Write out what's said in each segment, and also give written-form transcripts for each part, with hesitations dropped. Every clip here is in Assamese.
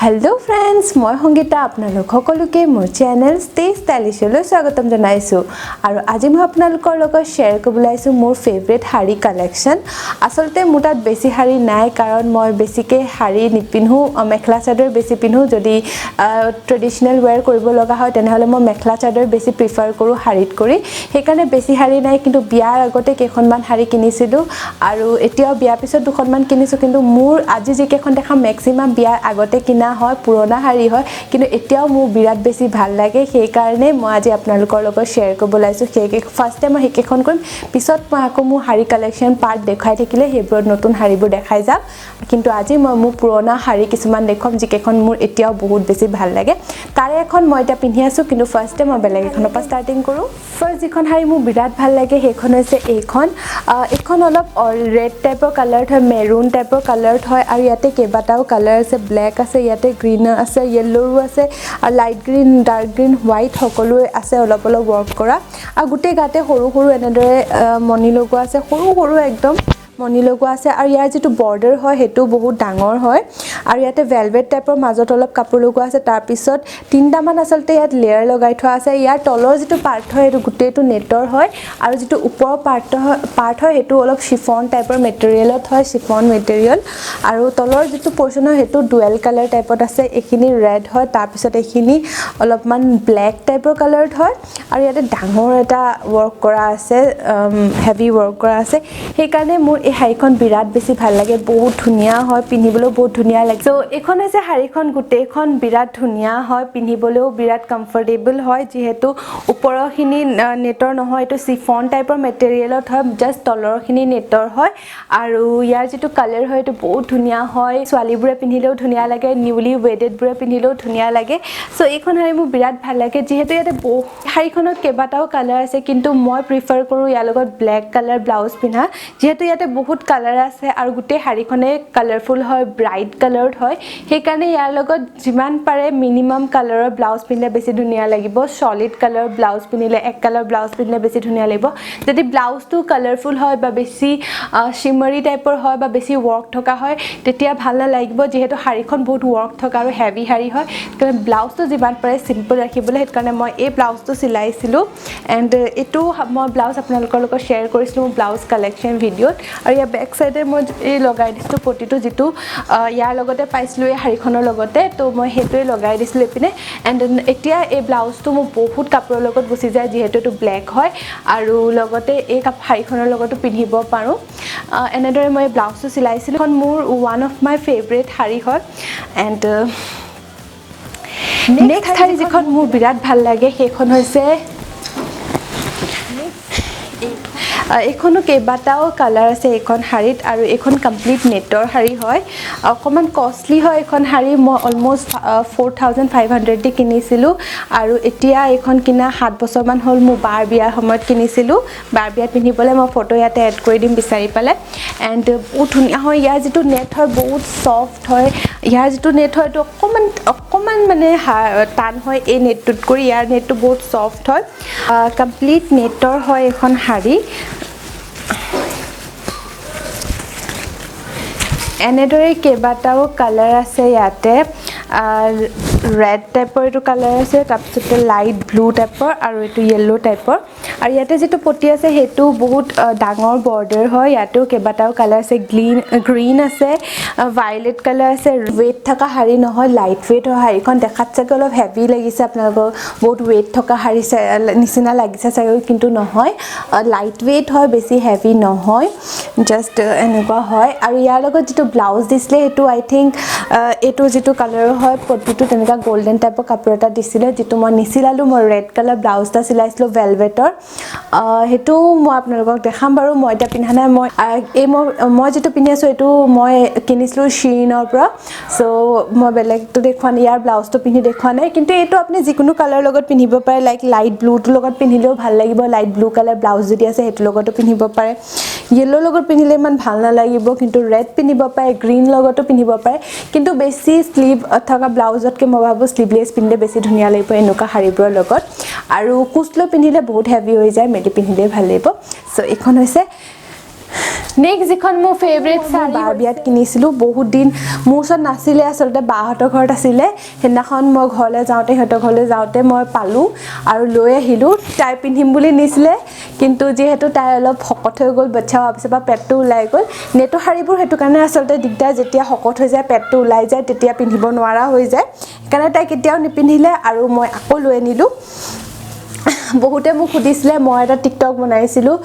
হেল্ল' ফ্ৰেণ্ডছ, মই সংগীতা আপোনালোক সকলোকে মোৰ চেনেল ষ্টে ষ্টাইলিছলৈ স্বাগতম জনাইছোঁ। আৰু আজি মই আপোনালোকৰ লগত শ্বেয়াৰ কৰিবলৈ আহিছোঁ মোৰ ফেভৰেট শাৰী কালেকশ্যন। আচলতে মোৰ তাত বেছি শাৰী নাই, কাৰণ মই বেছিকৈ শাৰী নিপিন্ধোঁ, মেখেলা চাদৰ বেছি পিন্ধোঁ। যদি ট্ৰেডিশ্যনেল ৱেৰ কৰিব লগা হয় তেনেহ'লে মই মেখেলা চাদৰ বেছি প্ৰিফাৰ কৰোঁ শাৰীত কৰি, সেইকাৰণে বেছি শাৰী নাই। কিন্তু বিয়াৰ আগতে কেইখনমান শাৰী কিনিছিলোঁ আৰু এতিয়াও বিয়াৰ পিছত দুখনমান কিনিছোঁ। কিন্তু মোৰ আজি যিকেইখন দেখাম মেক্সিমাম বিয়াৰ আগতে কিনা হয়, পুৰণা শাৰী হয়, কিন্তু এতিয়াও মোৰ বিৰাট বেছি ভাল লাগে। সেইকাৰণে মই আজি আপোনালোকৰ লগত শ্বেয়াৰ কৰিব ওলাইছোঁ। সেই ফাৰ্ষ্টে মই সেইকেইখন কৰিম, পিছত মই আকৌ মোৰ শাৰী কালেকশ্যন পাৰ্ট দেখুৱাই থাকিলে সেইবোৰত নতুন শাৰীবোৰ দেখাই যাম। কিন্তু আজি মই মোৰ পুৰণা শাৰী কিছুমান দেখুৱাম, যিকেইখন মোৰ এতিয়াও বহুত বেছি ভাল লাগে। তাৰে এখন মই এতিয়া পিন্ধি আছোঁ, কিন্তু ফাৰ্ষ্টে মই বেলেগ এখনৰ পৰা ষ্টাৰ্টিং কৰোঁ। ফাৰ্ষ্ট যিখন শাৰী মোৰ বিৰাট ভাল লাগে সেইখন হৈছে এইখন। এইখন অলপ ৰেড টাইপৰ কালাৰত হয়, মেৰুণ টাইপৰ কালাৰত হয়। আৰু ইয়াতে কেইবাটাও কালাৰ আছে, ব্লেক আছে, ইয়াতে গ্ৰীণ আছে, য়েল্ল'ৰো আছে, আৰু light green, dark green, white সকলোৱে আছে, অলপ অলপ ৱৰ্ক কৰা। আৰু গোটেই গাতে সৰু সৰু এনেদৰে মণি লগোৱা আছে, সৰু সৰু একদম মণি লগোৱা আছে। আৰু ইয়াৰ যিটো বৰ্ডাৰ হয় সেইটো বহুত ডাঙৰ হয়। আৰু ইয়াতে ভেলভেট টাইপৰ মাজত অলপ কাপোৰ লগোৱা আছে। তাৰপিছত তিনিটামান আচলতে ইয়াত লেয়াৰ লগাই থোৱা আছে। ইয়াৰ তলৰ যিটো পাৰ্ট হয় সেইটো গোটেইটো নেটৰ হয়, আৰু যিটো ওপৰৰ পাৰ্ট হয় সেইটো অলপ চিফন টাইপৰ মেটেৰিয়েলত হয়, চিফন মেটেৰিয়েল। আৰু তলৰ যিটো পৰ্চন হয় সেইটো ডুৱেল কালাৰ টাইপত আছে, এইখিনি ৰেড হয়, তাৰপিছত এইখিনি অলপমান ব্লেক টাইপৰ কালাৰত হয়। আৰু ইয়াতে ডাঙৰ এটা ৱৰ্ক কৰা আছে, হেভি ৱৰ্ক কৰা আছে। সেইকাৰণে মোৰ এই শাৰীখন বিৰাট বেছি ভাল লাগে, বহুত ধুনীয়া হয়, পিন্ধিবলৈও বহুত ধুনীয়া লাগে। চ' এইখন হৈছে শাৰীখন, গোটেইখন বিৰাট ধুনীয়া হয়, পিন্ধিবলৈও বিৰাট কমফৰ্টেবল হয়। যিহেতু ওপৰৰখিনি নেটৰ নহয়, এইটো চিফন টাইপৰ মেটেৰিয়েলত হয়, জাষ্ট তলৰখিনি নেটৰ হয়। আৰু ইয়াৰ যিটো কালাৰ হয় এইটো বহুত ধুনীয়া হয়, ছোৱালীবোৰে পিন্ধিলেও ধুনীয়া লাগে, নিউলি ৱেডেডবোৰে পিন্ধিলেও ধুনীয়া লাগে। চ' এইখন শাৰী মোৰ বিৰাট ভাল লাগে। যিহেতু ইয়াতে বহু শাৰীখনত কেইবাটাও কালাৰ আছে, কিন্তু মই প্ৰিফাৰ কৰোঁ ইয়াৰ লগত ব্লেক কালাৰ ব্লাউজ পিন্ধা, যিহেতু ইয়াতে বহুত কালাৰ আছে আৰু গোটেই শাৰীখনে কালাৰফুল হয়, ব্ৰাইট কালাৰত হয়। সেইকাৰণে ইয়াৰ লগত যিমান পাৰে মিনিমাম কালাৰৰ ব্লাউজ পিন্ধিলে বেছি ধুনীয়া লাগিব। চলিড কালাৰ ব্লাউজ পিন্ধিলে, এক কালাৰ ব্লাউজ পিন্ধিলে বেছি ধুনীয়া লাগিব। যদি ব্লাউজটো কালাৰফুল হয় বা বেছি চিমাৰী টাইপৰ হয় বা বেছি ৱৰ্ক থকা হয় তেতিয়া ভাল নালাগিব, যিহেতু শাৰীখন বহুত ৱৰ্ক থকা আৰু হেভি শাৰী হয়। সেইকাৰণে ব্লাউজটো যিমান পাৰে চিম্পল ৰাখিবলৈ, সেইকাৰণে মই এই ব্লাউজটো চিলাইছিলোঁ। এণ্ড এইটো মই ব্লাউজ আপোনালোকৰ লগত শ্বেয়াৰ কৰিছিলোঁ মোৰ ব্লাউজ কালেকশ্যন ভিডিঅ'ত। আৰু ইয়াৰ বেক চাইডে মই এই লগাই দিছিলোঁ পটিটো, যিটো ইয়াৰ লগতে পাইছিলোঁ এই শাৰীখনৰ লগতে, তো মই সেইটোৱে লগাই দিছিলোঁ এইপিনে। এণ্ড এতিয়া এই ব্লাউজটো মোৰ বহুত কাপোৰৰ লগত গুচি যায়, যিহেতু এইটো ব্লেক হয় আৰু লগতে এই শাৰীখনৰ লগতো পিন্ধিব পাৰোঁ। এনেদৰে মই এই ব্লাউজটো চিলাইছিলোঁ। এখন মোৰ one of my favourite sari হয়। এণ্ড নেক্সট শাৰী যিখন মোৰ বিৰাট ভাল লাগে সেইখন হৈছে এইখনো কেইবাটাও কালাৰ আছে এইখন শাৰীত। আৰু এইখন কমপ্লিট নেটৰ শাৰী হয়, অকণমান কষ্টলি হয় এইখন শাৰী। মই অলমষ্ট 4500 দি কিনিছিলোঁ। আৰু এতিয়া এইখন কিনা 7 বছৰমান হ'ল, মোৰ বাৰ বিয়াৰ সময়ত কিনিছিলোঁ। বাৰ বিয়াত পিন্ধিবলৈ মই ফটো ইয়াতে এড কৰি দিম বিচাৰি পালে। এণ্ড বহুত ধুনীয়া হয়, ইয়াৰ যিটো নেট হয় বহুত ছফ্ট হয়। ইয়াৰ যিটো নেট হয় এইটো অকণমান অকণমান মানে টান হয় এই নেটটোত কৰি, ইয়াৰ নেটটো বহুত ছফ্ট হয়। কমপ্লিট নেটৰ হয় এইখন শাৰী। এনেদৰে কেইবাটাও কালাৰ আছে ইয়াতে, ৰেড টাইপৰ এইটো কালাৰ আছে, তাৰপিছতে লাইট ব্লু টাইপৰ আৰু এইটো য়েল্ল' টাইপৰ। আৰু ইয়াতে যিটো পটি আছে সেইটো বহুত ডাঙৰ বৰ্ডাৰ হয়, ইয়াতেও কেইবাটাও কালাৰ আছে, গ্ৰীণ আছে, ভাইলেট কালাৰ আছে। ৱেইট থকা শাৰী নহয়, লাইট ৱেইট হয় শাৰীখন। দেখাত চাগে অলপ হেভি লাগিছে আপোনালোকৰ, বহুত ৱেইট থকা শাৰী নিচিনা লাগিছে চাগে, কিন্তু নহয়, লাইট ৱেইট হয়, বেছি হেভি নহয়, জাষ্ট এনেকুৱা হয়। আৰু ইয়াৰ লগত যিটো ব্লাউজ দিছিলে সেইটো আই থিংক এইটো যিটো কালাৰৰ হয় পটিটো তেনেকুৱা গল্ডেন টাইপৰ কাপোৰ এটা দিছিলে, যিটো মই নিচিলালোঁ। মই ৰেড কালাৰ ব্লাউজ এটা চিলাইছিলোঁ ভেলভেটৰ, সেইটো মই আপোনালোকক দেখাম বাৰু। মই এতিয়া পিন্ধা নাই, মই এই মই যিটো পিন্ধি আছোঁ এইটো মই কিনিছিলোঁ শ্বিনৰ পৰা। চ' মই বেলেগটো দেখুওৱা নাই, ইয়াৰ ব্লাউজটো পিন্ধি দেখুওৱা নাই। কিন্তু এইটো আপুনি যিকোনো কালাৰৰ লগত পিন্ধিব পাৰে, লাইক লাইট ব্লুটোৰ লগত পিন্ধিলেও ভাল লাগিব, লাইট ব্লু কালাৰ ব্লাউজ যদি আছে সেইটোৰ লগতো পিন্ধিব পাৰে। য়েল্ল'ৰ লগত পিন্ধিলে ইমান ভাল নালাগিব, কিন্তু ৰেড পিন্ধিব পাৰে, গ্ৰীণ লগতো পিন্ধিব পাৰে। কিন্তু বেছি শ্লিভ থকা ব্লাউজতকৈ মই ভাবোঁ শ্লিভলেছ পিন্ধিলে বেছি ধুনীয়া লাগিব এনেকুৱা শাৰীবোৰৰ লগত। আৰু কোচ লৈ পিন্ধিলে বহুত হেভি হৈ যায়, মেলি পিন্ধিলে ভাল লাগিব। চ' এইখন হৈছে নেক্সট যিখন মোৰ ফেভৰেট শাৰী, বাৰ বিয়াত কিনিছিলোঁ। বহুত দিন মোৰ ওচৰত নাছিলে, আচলতে বাহঁতৰ ঘৰত আছিলে। সেইদিনাখন মই ঘৰলৈ যাওঁতে, সিহঁতৰ ঘৰলৈ যাওঁতে মই পালোঁ আৰু লৈ আহিলোঁ। তাই পিন্ধিম বুলি নিছিলে, কিন্তু যিহেতু তাই অলপ শকত হৈ গ'ল, বাচ্ছা হোৱাৰ পিছৰ পৰা পেটটো ওলাই গ'ল। নেটৰ শাৰীবোৰ সেইটো কাৰণে আচলতে দিগদাৰ, যেতিয়া শকত হৈ যায়, পেটটো ওলাই যায়, তেতিয়া পিন্ধিব নোৱাৰা হৈ যায়। সেইকাৰণে তাই কেতিয়াও নিপিন্ধিলে আৰু মই আকৌ লৈ আনিলোঁ। বহুতে মোক সুধিছিলে, মই এটা টিকটক বনাইছিলোঁ,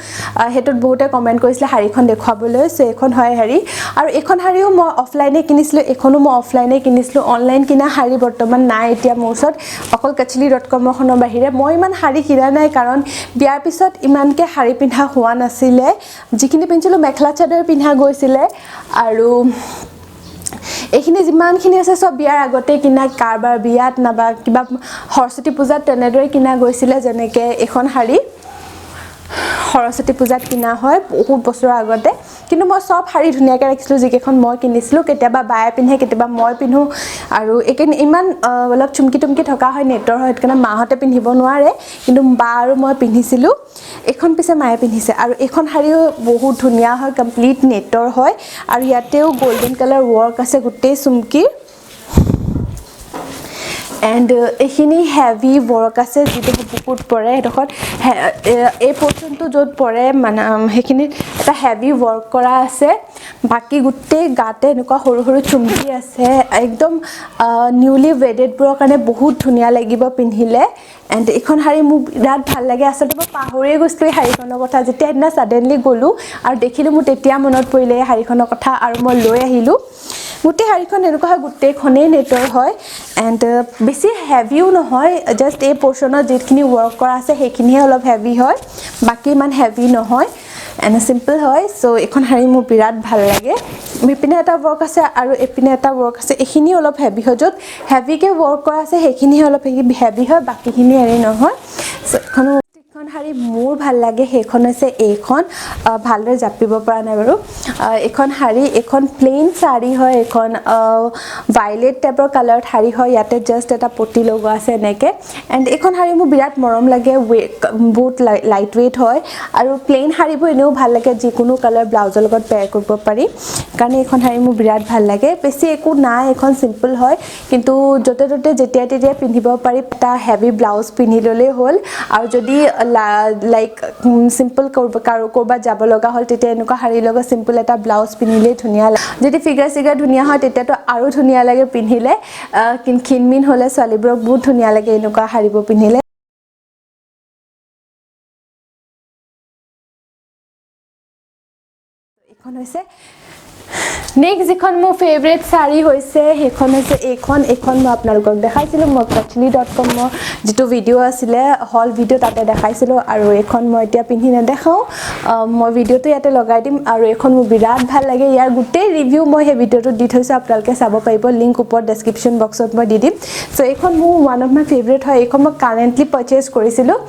সেইটোত বহুতে কমেণ্ট কৰিছিলে শাৰীখন দেখুৱাবলৈ। চ' এইখন হয় শাৰী আৰু এইখন শাৰীও মই অফলাইনে কিনিছিলোঁ, এইখনো মই অফলাইনে কিনিছিলোঁ। অনলাইন কিনা শাৰী বৰ্তমান নাই এতিয়া মোৰ ওচৰত, অকল কাচলি.কমৰখনৰ বাহিৰে মই ইমান শাৰী কিনা নাই, কাৰণ বিয়াৰ পিছত ইমানকৈ শাৰী পিন্ধা হোৱা নাছিলে। যিখিনি পিন্ধিছিলোঁ মেখেলা চাদৰ পিন্ধা গৈছিলে আৰু এইখিনি যিমানখিনি আছে চব বিয়াৰ আগতে কিনা, কাৰোবাৰ বিয়াত নাইবা কিবা সৰস্বতী পূজাত তেনেদৰে কিনা গৈছিলে। যেনেকৈ এইখন শাৰী সৰস্বতী পূজাত কিনা হয় বহুত বছৰৰ আগতে। কিন্তু মই চব শাৰী ধুনীয়াকৈ ৰাখিছিলোঁ যিকেইখন মই কিনিছিলোঁ। কেতিয়াবা বায়ে পিন্ধে, কেতিয়াবা মই পিন্ধোঁ। আৰু এইখিনি ইমান অলপ চুমকি তুমকি থকা হয়, নেটৰ হয়, সেইটো কাৰণে মাহঁতে পিন্ধিব নোৱাৰে, কিন্তু বা আৰু মই পিন্ধিছিলোঁ। এইখন পিছে মায়ে পিন্ধিছে। আৰু এইখন শাৰীও বহুত ধুনীয়া হয়, কমপ্লিট নেটৰ হয় আৰু ইয়াতেও গল্ডেন কালাৰ ৱৰ্ক আছে গোটেই চুমকিৰ। এণ্ড এইখিনি হেভি ৱৰ্ক আছে, যিটো বুকুত পৰে সেইডোখৰত, এই পৰ্চনটো য'ত পৰে মানে সেইখিনিত এটা হেভি ৱৰ্ক কৰা আছে। বাকী গোটেই গাতে এনেকুৱা সৰু সৰু চুমকি আছে। একদম নিউলি ৱেডেডবোৰৰ কাৰণে বহুত ধুনীয়া লাগিব পিন্ধিলে। এণ্ড এইখন শাৰী মোৰ বিৰাট ভাল লাগে। আচলতে মই পাহৰিয়ে গৈছিলোঁ এই শাৰীখনৰ কথা। যেতিয়া সেইদিনা ছাডেনলি গ'লোঁ আৰু দেখিলোঁ, মোৰ তেতিয়া মনত পৰিলে এই শাৰীখনৰ কথা আৰু মই লৈ আহিলোঁ। গোটেই শাৰীখন এনেকুৱা হয়, গোটেইখনেই নেটৰ হয় এণ্ড বেছি হেভিও নহয়। জাষ্ট এই পৰ্চনত যিখিনি ৱৰ্ক কৰা আছে সেইখিনিহে অলপ হেভি হয়, বাকী ইমান হেভি নহয় এণ্ড চিম্পল হয়। চ' এইখন শাৰী মোৰ বিৰাট ভাল লাগে। ইপিনে এটা ৱৰ্ক আছে আৰু এইপিনে এটা ৱৰ্ক আছে, এইখিনিও অলপ হেভি হয়। য'ত হেভিকৈ ৱৰ্ক কৰা আছে সেইখিনিহে অলপ হেভি হয়, বাকীখিনি হেৰি নহয়। চ' এইখন শাৰী মোৰ ভাল লাগে। সেইখন হৈছে এইখন, ভালদৰে জাপিব পৰা নাই বাৰু। এইখন শাৰী, এইখন প্লেইন শাৰী হয়। এইখন ভাইলেট টাইপৰ কালাৰত শাৰী হয়। ইয়াতে জাষ্ট এটা পটি লগোৱা আছে এনেকৈ। এণ্ড এইখন শাৰী মোৰ বিৰাট মৰম লাগে, বহুত লাইট ৱেইট হয় আৰু প্লেইন শাৰীবোৰ এনেও ভাল লাগে, যিকোনো কালাৰ ব্লাউজৰ লগত পেয়াৰ কৰিব পাৰি। সেইকাৰণে এইখন শাৰী মোৰ বিৰাট ভাল লাগে। বেছি একো নাই, এইখন চিম্পল হয়, কিন্তু য'তে ত'তে যেতিয়াই তেতিয়াই পিন্ধিব পাৰি। এটা হেভি ব্লাউজ পিন্ধি ল'লেই হ'ল। আৰু যদি লাইক চিম্পল ক'ৰবাত যাব লগা হ'ল, তেতিয়া এনেকুৱা শাৰীৰ লগত চিম্পল এটা ব্লাউজ পিন্ধিলেই ধুনীয়া লাগে। যদি ফিগাৰ চিগাৰ ধুনীয়া হয় তেতিয়াতো আৰু ধুনীয়া লাগে পিন্ধিলে। ক্ষীণমিন হ'লে ছোৱালীবোৰক বহুত ধুনীয়া লাগে এনেকুৱা শাৰীবোৰ পিন্ধিলে। এইখন হৈছে নেক্সট যিখন মোৰ ফেভৰেট শাৰী হৈছে, সেইখন হৈছে এইখন। এইখন মই আপোনালোকক দেখাইছিলোঁ, মই কাচলি.কমৰ যিটো ভিডিঅ' আছিলে, হল ভিডিঅ', তাতে দেখাইছিলোঁ। আৰু এইখন মই এতিয়া পিন্ধি নেদেখাওঁ, মই ভিডিঅ'টো ইয়াতে লগাই দিম। আৰু এইখন মোৰ বিৰাট ভাল লাগে। ইয়াৰ গোটেই ৰিভিউ মই সেই ভিডিঅ'টোত দি থৈছোঁ, আপোনালোকে চাব পাৰিব। লিংক ওপৰত ডেছক্ৰিপশ্যন বক্সত মই দি দিম। চ' এইখন মোৰ ওৱান অফ my favourite হয়। এইখন মই কাৰেণ্টলি পাৰচেজ কৰিছিলোঁ।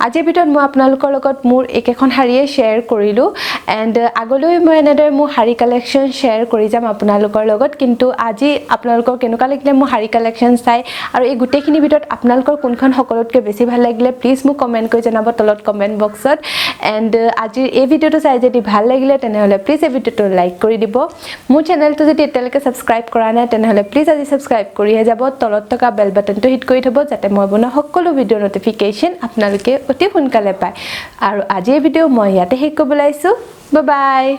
আজিৰ ভিডিঅ'ত মই আপোনালোকৰ লগত মোৰ এইকেইখন শাৰীয়ে শ্বেয়াৰ কৰিলোঁ। এণ্ড আগলৈ মই এনেদৰে মোৰ শাৰী কালেকশ্যন শ্বেয়াৰ কৰি যাম আপোনালোকৰ লগত। কিন্তু আজি আপোনালোকৰ কেনেকুৱা লাগিলে মোৰ শাৰী কালেকশ্যন চাই আৰু এই গোটেইখিনিৰ ভিতৰত আপোনালোকৰ কোনখন সকলোতকৈ বেছি ভাল লাগিলে, প্লিজ মোক কমেণ্ট কৰি জনাব তলত কমেণ্ট বক্সত। এণ্ড আজিৰ এই ভিডিঅ'টো চাই যদি ভাল লাগিলে, তেনেহ'লে প্লিজ এই ভিডিঅ'টো লাইক কৰি দিব। মোৰ চেনেলটো যদি এতিয়ালৈকে ছাবস্ক্ৰাইব কৰা নাই, তেনেহ'লে প্লিজ আজি ছাবস্ক্ৰাইব কৰিহে যাব। তলত থকা বেল বাটনটো হিট কৰি থ'ব, যাতে মই বনোৱা সকলো ভিডিঅ'ৰ ন'টিফিকেশ্যন আপোনালোকে অতি সোনকালে পায়। আৰু আজিৰ ভিডিঅ' মই ইয়াতে শেষ কৰিব ওলাইছোঁ। Bye bye.